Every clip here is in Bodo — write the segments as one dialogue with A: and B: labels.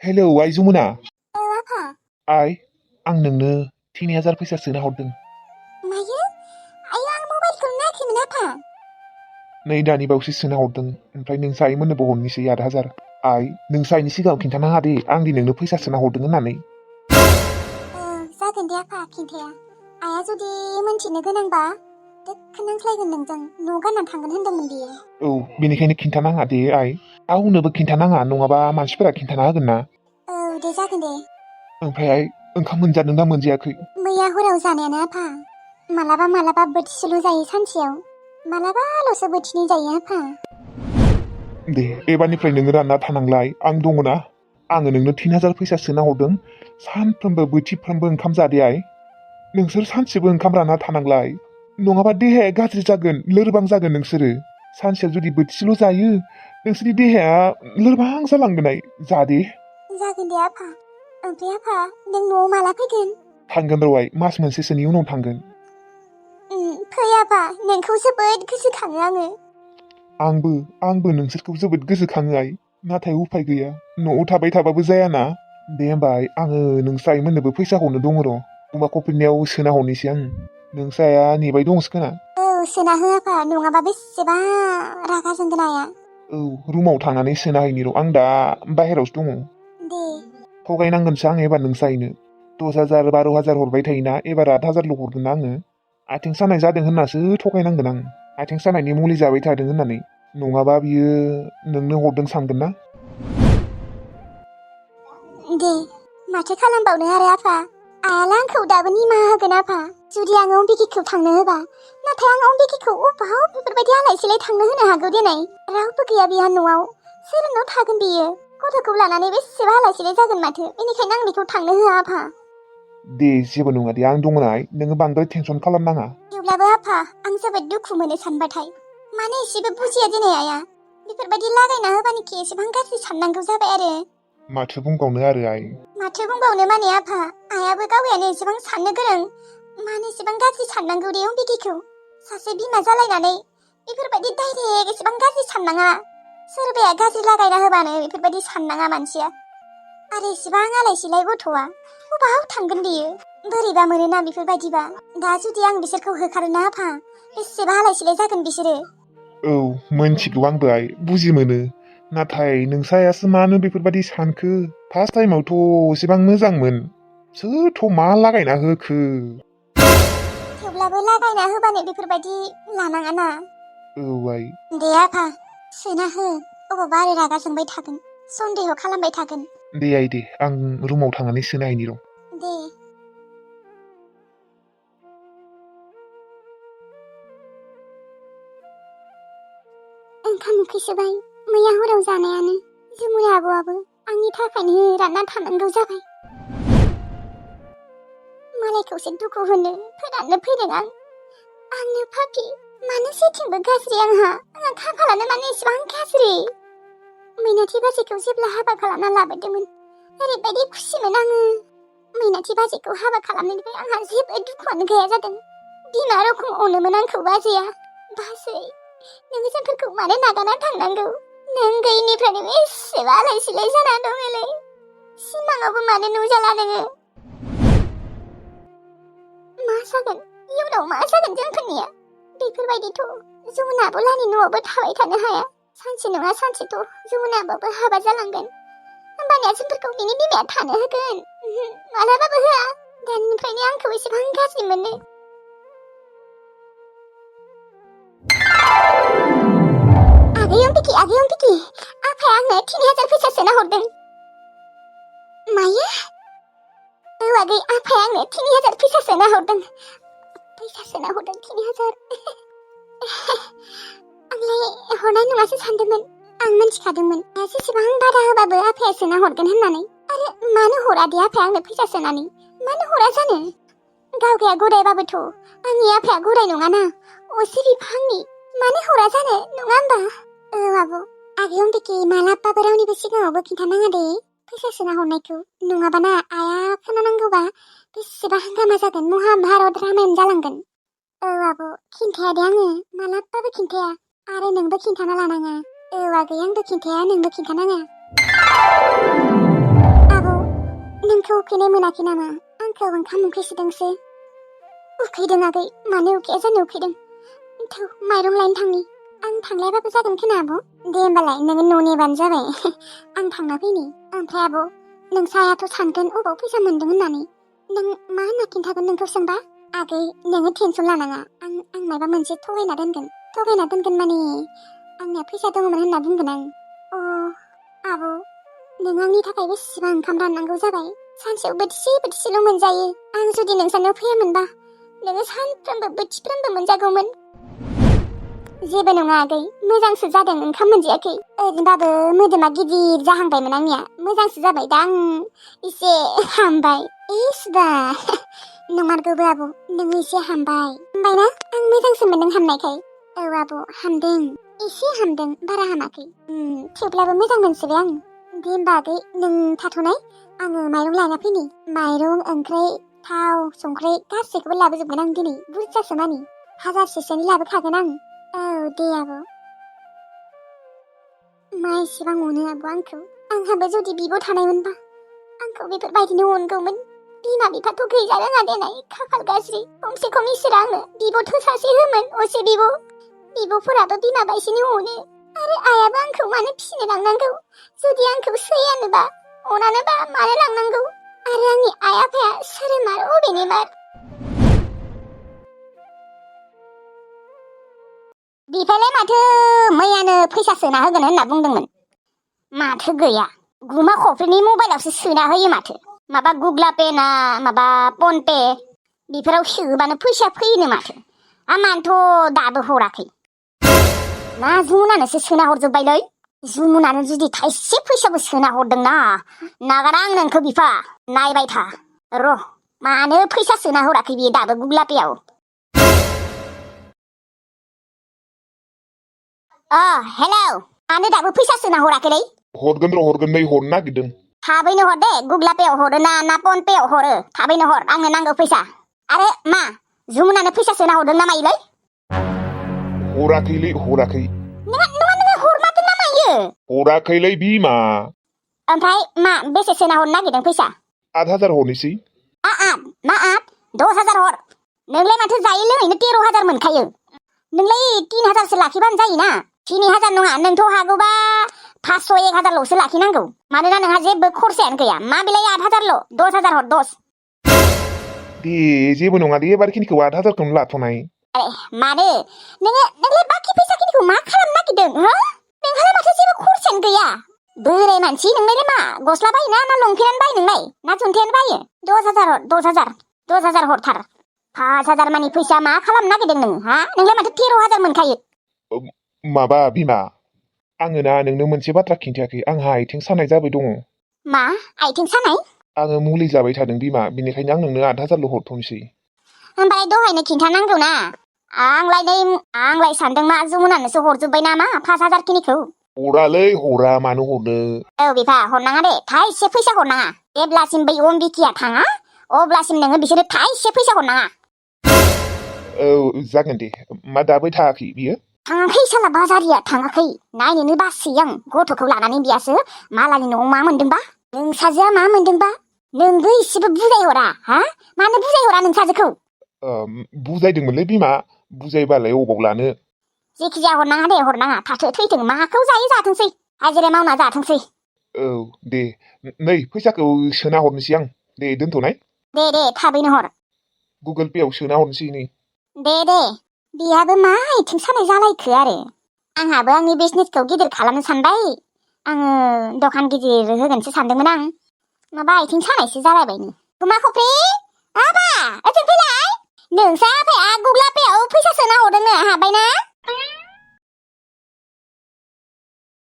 A: हेलौ आइ जमुना।
B: आफा।
A: आइ आं नोंनो 3000 फैसा सोना हरदों।
B: मायो? आयो आं मबाइलखौनो नायाखैमोन आफा।
A: नै दानि बावसो सोना हरदों। ओमफ्राय नोंसा आइमोननोबो हरनोसै 8000। आइ नोंसा आइनि सिगाङाव खिन्थानाङा दे आं दि नोंनो फैसा सोना हरदों होननानै।
B: जागोन दे आफा खिन्थाया। आइया जुदि मोनथिनो गोनांबा दोखो नांज्लायगोन नोंजों। न' गारनानै थांगोन होनदोंमोन बियो।
A: औ बेनिखायनो खिन्थानाङा दे आइ। रावनोबो खिन्थानाङा नङाबा मानसिफोरा खिन्थाना होगोन ना।
B: औ दे जागोन दे।
A: ओमफ्राय आइ ओंखाम मोनजादोंना मोनजायाखै?
B: मैया हराव जानायानो आफा। मालाबा मालाबा बोथिसेल' जायो सानसेयाव। मालाबाल'सो बोथिनै जायो आफा।
A: दे एबारनिफ्राय नोङो रानना थानांलाय आं दङना। आङो नोंनो 3000 फैसा सोना हरदों। सानफ्रोमबो बोथिफ्रामबो ओंखाम जादे आइ। नोंसोर सानसेबो ओंखाम रानना थानांलाय। नङाबा देहाया गाज्रि जागोन, लोरबां जागोन नोंसोरो। सानसेयाव जुदि बोथिसेल' जायो नोंसोरनि देहाया लोरबां जालांगोन आइ। जादे।
B: जागोन दे आफा। ओमफ्राय आफा नों न'आव माला फैगोन?
A: थांगोन र' आइ, मास मोनसेसोनि उनाव थांगोन।
B: फै आफा, नोंखौ जोबोद गोसोखाङो आङो।
A: आंबो नोंसोरखौ जोबोद गोसोखाङो आइ। नाथाय उफाय गैया, न'आव थाबाय थाबाबो जायाना। दे होमबा आइ, आङो नोंसा आइमोननोबो फैसा हरनो दङ र'। अमा कफिनियाव सोना हरनोसै आं। नोंसा आइया नेबाय दंसो खोना।
B: औ सोना हो आफा, नङाबा बेसेबा रागा जोंगोन आइया।
A: औ रुमाव थांनानै सोना हैनि र'। आं दा बाहेरावसो दङ।
B: दे।
A: थगायनांगोनसो आं एबार नोंसा आइनो। 10000 12000 हरबाय थायोना, एबार 8000ल' हरगोन ना आङो। आथिं सानाय जादों होननासो थगायनांगोन आं। आथिं सानायनि मुलि जाबाय थादों होननानै। नङाबा बियो नोंनो हरदों सानगोन ना।
B: दे माथो खालामबावनो आरो आफा। आइयालाय आंखौ दाबो निमाहा होगोन आफा, जुदि आं अम्बिकेखौ थांनो होबा। नाथाय आं अम्बिकेखौ अबाव बेफोरबायदि आलाय सिलाय थांनो होनो हागौ देनाय। रावबो गैया बिहा न'आव। सोरनाव थागोन बियो? गथ'खौ लानानै बेसेबा आलाय सिलाय जागोन माथो। बेनिखायनो आं बेखौ थांनो होआ आफा।
A: दे जेबो नङा दे, आं दङना आइ। नोङो बांद्राय टेनसन खालामनाङा।
B: थेवब्लाबो आफा, आं जोबोद दुखु मोनो सानबाथाय। मानो एसेबो बुजिया दिनै आइया। बेफोरबायदि लागायना होबानिखि एसेबां गाज्रि साननांगौ जाबाय आरो।
A: माथो बुंबावनो आरो आइ।
B: माथो बुंबावनो माने आफा, आइयाबो गावैयानो एसेबां साननो गोरों। मानो एसेबां गाज्रि साननांगौ दे अम्बिकेखौ। सासे बिमा जालायनानै बेफोरबायदि डाइरेक्ट एसेबां गाज्रि साननाङा। सोरबाया गाज्रि लागायना होबानो बेफोरबायदि साननाङा मानसिया। आरो एसेबां आलाय सिलाय गथ'आ बबाव थांगोन बियो? बोरैबा मोनोना बेफोरबायदिबा। दा जुदि आं बिसोरखौ होखारोना आफा, बेसेबा आलाय सिलाय जागोन बिसोरो।
A: औ मोनथिगौ आंबो आइ, बुजि मोनो। नाथाय नोंसा आइयासो मानो बेफोरबायदि सानखो? फार्स्ट टाइमावथ' एसेबां मोजांमोन। सोरथ' मा लागायना होखो?
B: थेवब्लाबो लागायना होबानो बेफोरबायदि लानाङाना।
A: औ आइ।
B: दे आफा सोना हो, अबावबा आरो रागा जोंबाय थागोन, सन्देह खालामबाय थागोन।
A: दे आइ दे, आं रुमाव थांनानै सोना हैनि र'।
B: दे। ओंखाम उखैसोबाय, मैया हराव जानायानो। जमुना आब'आबो आंनि थाखायनो रानना थानांगौ जाबाय। मालायखौसो दुखु होनो फोराननो फैदों आं। आंनो पापि, मानो जेथिंबो गाज्रि आंहा खाफालानो मानो एसेबां गाज्रि। मैनाथि बाजैखौ जेब्ला हाबा खालामना लाबोदोंमोन, ओरैबायदि खुसिमोन आङो। मैनाथि बाजैखौ हाबा खालामनायनिफ्राय आंहा जेबो दुखुआनो गैया जादों। बिमा रखम अनोमोन आंखौ बाजैया। बाजै, नोङो जोंफोरखौ मानो नागारना थांनांगौ? नों गैयिनिफ्रायनो बेसेबा आलाय सिलाय जाना दङलै। सिमाङावबो मानो नुजाला नोङो? मा जागोन? इयुनाव मा जागोन जोंफोरनिया? बेफोरबायदिथ' जमुना आब'लानि न'आवबो थाबाय थानो हाया। सानसे नङा सानसेथ' जमुना आब'आबो हाबा जालांगोन। होमबानिया जोंफोरखौ बिनि बिमाया थानो होगोन? मालाबाबो होआ। दानिफ्रायनो आंखौ एसेबां गाज्रि मोनो। आगै अम्बिके, आफाया आंनो 3000 फैसा सोना हरदों। मायो? औ आगै, आफाया आंनो 3000 फैसा सोना हरदों। 3000। आंलाय हरनाय नङासो सानदोंमोन। आं मिन्थिखादोंमोन जेसेबां बादा होबाबो आफाया सोना हरगोन होननानै। आरो मानो हरा दे आफाया आंनो फैसा सोनानै? मानो हरा जानो? गावगाया गरायबाबोथ' आंनि आफाया गराय नङाना, असे बिफांनि। मानो हरा जानो, नङा होमबा? औ आब', आगै अम्बिके मालाबाबो रावनिबो सिगाङावबो खिन्थानाङा दे फैसा सोना हरनायखौ। नङाबाना आइया खोनानांगौबा बेसेबा हांगामा जागोन, महाभारत रामायण जालांगोन। औ आब', खिन्थाया दे आङो, मालाबाबो खिन्थाया। आरो नोंबो खिन्थाना लानाङा। औ आगै, आंबो खिन्थाया, नोंबो खिन्थानाङा। नोंखौ उखैनाय मोनाखै नामा? आंखौ ओंखाम उखैसोदोंसो। उखैदों आगै, मानो उखैया जानो उखैदों। थौ माइरं लायनो थांनि। आं थांलायाबाबो जागोन खोना आब'? दे होमबालाय नोङो न' नेबानो जाबाय। आं थांना फैनि। ओमफ्राय आब', नोंसा आइयाथ' सानगोन अबाव फैसा मोन्दों होननानै। नों मा होनना खिन्थागोन नोंखौ सोंबा? आगै नोङो टेनसन लानाङा, आं माबा मोनसे थगायना दोनगोन। थगायना दोनगोन माने आंनिया फैसा दङमोन होनना बुंगोन आं। आब', नों आंनि थाखाय बेसेबां ओंखाम राननांगौ जाबाय। सानसेयाव बोथिसे बोथिसेल' मोनजायो। आं जुदि नोंसानियाव फैयामोनबा नोङो सानफ्रोमबो बोथिफ्रोमबो मोनजागौमोन। जेबो नङा आगै, मोजांसो जादों ओंखाम मोनजायाखै। ओरैनोबाबो मोदोमा गिदिर जाहांबायमोन आंनिया। मोजांसो जाबाय दा आं एसे हामबाय। इस बा नंमारगौबो आब', नोङो एसे हामबाय। हामबायना? आं मोजांसो मोनदों हामनायखाय। औ आब' हामदों, एसे हामदों, बारा हामाखै। थेवब्लाबो मोजां मोनसोबाय आं। दे होमबा आगै नों थाथ'नाय, आङो माइरं लायना फैनि। माइरं, ओंख्रै, थाव, संख्रै गासैखौबो लाबोजोबगोन आं दिनै, बुरजासो मानि। 1000सेसोनि लाबोखागोन आं। औ दे आब'। मा एसेबां अनो आब' आंखौ। आंहाबो जुदि बिब' थानायमोनबा आंखौ बेफोरबायदिनो अनगौमोन। बिमा बिफाथ' गैजा रोङा देनाय, खाफाल गाज्रि। खमसे खम इसोरा आंनो बिब' सासे होमोन, असे बिब'। बिब'फोराबो बिमा बायदिनो अनो। आरो आइयाबो आंखौ मानो फिसिनो लांनांगौ? जुदि आंखौ सैयानोबा, अनानोबा मानो लांनांगौ? आरो आंनि आइ आफाया सोरो मार, अबेनि मार? बिफालाय माथो मैयानो फैसा सोना होगोन होनना बुंदोंमोन। माथो गैया, गुमा खफ्रिनि मबाइलावसो सोना होयो माथो। माबा गुगला पे ना माबा फन पे बेफोराव सोबानो फैसा फैयोनो माथो। मानोथ' दाबो हराखै? ना जुमुनानोसो सोना हरजोब्बायलै। जुमुनानो जुदि थाइसे फैसाबो सोना हरदोंना, नागारा आं नोंखौ बिफा। नायबाय था र' मानो फैसा सोना हराखै बियो दाबो गुगला पेआव। हेलौ, मानो दाबो फैसा सोना हराखैलै?
A: हरगोन नै हरनो नागिरदों।
B: थाबैनो हर दे, गुगला पेआव हरो ना फन पेआव हरो, थाबैनो हर, आंनो नांगौ फैसा। आरो मा जुमुनानो फैसा सोना हरदों ना मायोलै?
A: हराखैलै, हराखै।
B: नोङो हरमारदों ना मायो?
A: हराखैलै बिमा।
B: ओमफ्राय मा बेसे सोना हरनो नागिरदों फैसा?
A: 8000 हरनोसै।
B: मा 10,000 हर। नोंलाय माथो जायै लोङैनो 13,000 मोनखायो। नोंलाय 3000सो लाखिबानो जायोना। 3000 नङा, नोंथ' हागौबा 500 1000ल'सो लाखिनांगौ। मानोना नोंहा जेबो खरसायानो गैया। मा बेलाय 8000ल', 10,000 हर 10।
A: दे जेबो नङा दे, एबारखिनिखौ 8000खौनो लाथ'नाय।
B: मानो? नोंलाय बाखि फैसाखिनिखौ मा खालामनो नागिरदों? नोंहालाय माथो जेबो खरसायानो गैया। बोराय मानसि नोंलाय मा गस्ला बायोना ना लंपेन्ट बायो नोंलाय? ना जुन्थायानो बायो? 10,000 हर, 10,000 हरथार। 5000 मानि फैसा मा खालामनो नागिरदों नों? नोंलाय माथो 13,000 मोनखायो।
A: माबा बिमा, आङो ना नोंनो मोनसे बाथ्रा खिन्थायाखै, आंहा आथिं सानाय जाबाय दङ।
B: मा आथिं सानाय?
A: आङो मुलि जाबाय थादों बिमा, बेनिखायनो आं नोंनो 8000ल' हरथ'नोसै।
B: ओमफ्राय दहायनो खिन्थानांगौ ना। आंलाय सानदों मा जुमुनानोसो हरजोब्बाय नामा 5000 खिनिखौ।
A: हरालै हरा, मानो हरनो।
B: औ बिफा, हरनाङा दे, थाइसे फैसा हरनाङा। जेब्लासिम बै अम्बिकिया थाङा अब्लासिम नोङो बिसोरनो थाइसे फैसा हरनाङा।
A: औ जागोन दे। मा दाबो थाङाखै बियो?
B: थाङाखै साला बाजारिया, थाङाखै। नायनोनो बासै आं गथ'खौ लानानै बियासो मालानि न'आव मा मोनदोंबा? नोंसाजोआ मा मोनदोंबा? नोंबो इसेबो बुजायहरा, मानो बुजायहरा नोंसाजोखौ?
A: बुजायदोंमोनलै बिमा, बुजायबालाय अबाव लानो।
B: जेखिजाया हरनाङा दे, हरनाङा। थाथो थैथों, माखौ जायो जाथोंसै, हाजिरा मावना जाथोंसै।
A: औ दे, नै फैसाखौ सोना हरनोसै आं। दे दोनथ'नाय।
B: दे थाबैनो हर।
A: गुगोल पेआव सोना हरनोसै नै।
B: दे बेहाबो मा आथिं सानाय जालायखो आरो। आंहाबो आंनि बिजनेसखौ गिदिर खालामनो सानबाय। आङो दखान गिदिर होगोनसो सानदोंमोन आं। माबा आथिं सानायसो जालायबायनो। गुमा खफ्रि, आफा ओजों फैलाय। नोंसा आफाया गुगला पेआव फैसा सोना हरदोंनो, हाबबायना?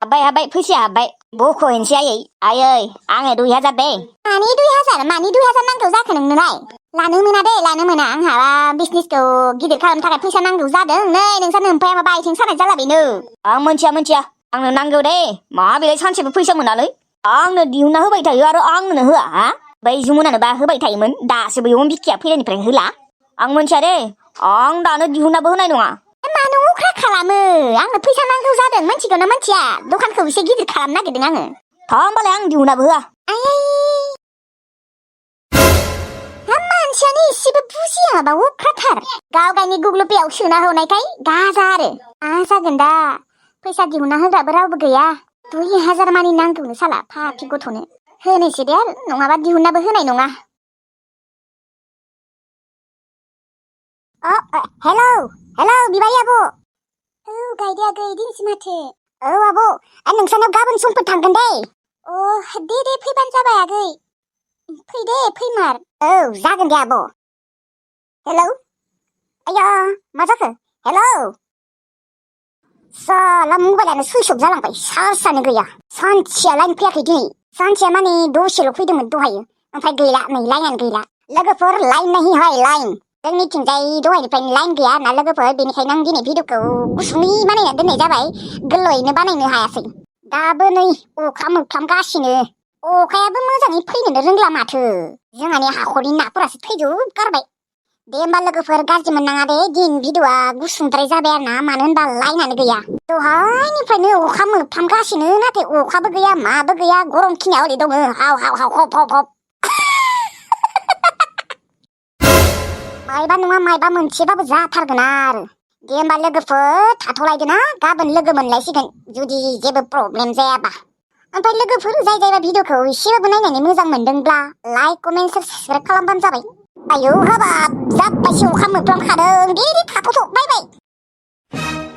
B: हाबबाय फैसाया हाबबाय। बख'हैनोसै आयै आङो 2000 दे। मानि 2000 नांगौ जाखो नोंनोलाय? लानो मोना दे, लानो मोना। आंहा बिजनेसखौ गिदिर खालामनो थाखाय फैसा नांगौ जादों। नै नोंसा नोम्फाया माबा आथिं सानाय जालायबायनो। आं मोनथिया, आंनो नांगौ दे। मा बेलाय सानसेबो फैसा मोनालै। आंनो दिहुनना होबाय थायो आरो आंनो होआ। बै जुमुनानोबा होबाय थायोमोन, दासो बै अम्बिकिया फैनायनिफ्राय होला। आं मोनथिया दे, आं दानो दिहुननाबो होनाय नङा। मानो अख्रा खालामो? आंनो फैसा नांगौ जादों, मिथिगौ ना मिथिया? दखानखौ एसे गिदिर खालामनो नागिरदों आङो। होमबालाय आं दिहुननाबो होआ। मानसियानो एसेबो बुजिया माबा अख्राथार गाव गावनि गुगल पेआव सोना होनायखाय गाजा आरो जागोन दा फैसा दिहुनना होग्राबो रावबो गैया 2000 मानि नांगौनो साला फाफि गथ'नो होनोसै दे नङाबा दिहुननाबो होनाय नङा हेलौ बिबारि आब' औ गायदे आगै दिनैसो माथो औ आब' नोंसानाव गाबोन समफोर थांगोन दे दे फैबानो जाबाय आगै फै दे फैमार औ जागोन दे आब' हेलौ आया मा जाखो हेलौ साला मबाइलानो सुइस अफ जालांबाय चार्जआनो गैया सानसेया लाइन फैयाखै दिनै सानसेया माने दसेल' फैदोंमोन दहायो ओमफ्राय गैला नै लाइनानो गैला लोगोफोर लाइन नहीं है लाइन जोंनिथिंजाय दहायनिफ्रायनो लाइन गैया आरोना लोगोफोर बेनिखायनो आं दिनै भिडिअखौ गुसुङै बानायना दोननाय जाबाय गोलावैनो बानायनो हायासै दाबो नै अखा मोफ्लामगासिनो अखायाबो मोजाङै फैनोनो रोंला माथो जोंहानि हाखरनि नाफोरासो थैजोबगारबाय दे होमबा लोगोफोर गाज्रि मोननाङा दे दिन भिडिअआ गुसुंद्राय जाबाय आरोना मानो होनबा लाइनानो गैया दहायनिफ्रायनो अखा मोफ्लामगासिनो नाथाय अखाबो गैया माबो गैया गरम खिनिया ओरै दङ हाव हाव हाव हब हब हब मायबा नङा मायबा मोनसेबाबो जाथारगोन आरो दे होमबा लोगोफोर थाथ'लायदो ना गाबोन लोगो मोनलायसिगोन जुदि जेबो प्रब्लेम जायाबा ओमफ्राय लोगोफोर जाय भिडिअखौ एसेबाबो नायनानै मोजां मोनदोंब्ला लाइक कमेन्ट साबस्क्राइब खालामबानो जाबाय आयौ हाबाब जाब्बायसो अखा मोफ्लामखादों दे थाथ'थ' बाय बाय